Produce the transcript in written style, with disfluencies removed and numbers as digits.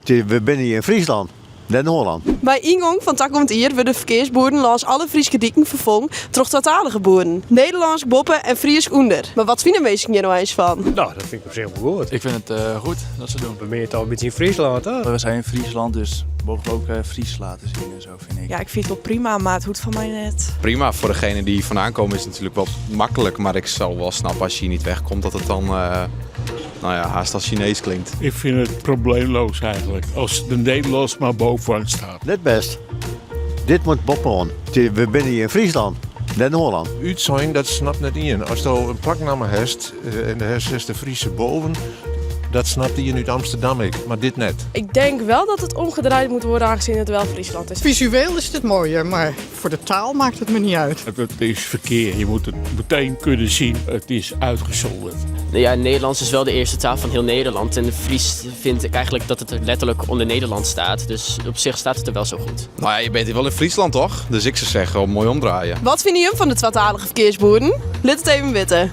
We binne hjir yn Fryslân, net yn Hollân. By yngong fan takommend jier wurde ferkearsboerden lâns alle Fryske diken ferfongen troch twatalige boerden. Nederlânsk boppe en Frysk ûnder. Mar wat fine minsken hjir no eins fan? No, dat fyn ik op sich wol goed. Ik vind het goed dat ze doen. We binne toch in bytsje yn Fryslân, toch? We zijn in Friesland, dus mogen we ook Fries laten zien en zo, vind ik. Ja, ik vind het wel prima, maar het hoeft van mij net. Prima, voor degene die vandaan komen is het natuurlijk wel makkelijk. Maar ik zal wel snappen als je hier niet wegkomt dat het dan nou ja, haast als Chinees klinkt. Ik vind het probleemloos eigenlijk. Als de Nederlands maar bovenaan staat. Net best. Dit moat boppe-oan. We binne hjir yn Fryslân, net yn Hollân. Útsein, dat snapt net ien. Asto in plaknamme hast en dêr setst de Friese boven, dat snapt ien út Amsterdam ek, mar dit net. Ik denk wel dat het omgedraaid moet worden, aangezien het wel Friesland is. Visueel is het mooier, maar voor de taal maakt het me niet uit. Het is verkeer, je moet het meteen kunnen zien. Het is uitgezonderd. Ja, Nederlands is wel de eerste taal van heel Nederland. En Fries vind ik eigenlijk dat het letterlijk onder Nederland staat. Dus op zich staat het er wel zo goed. Nou ja, je bent hier wel in Friesland, toch? Dus ik zou zeggen, mooi omdraaien. Wat fine jim fan de twatalige ferkearsboerden? Lit it even witte.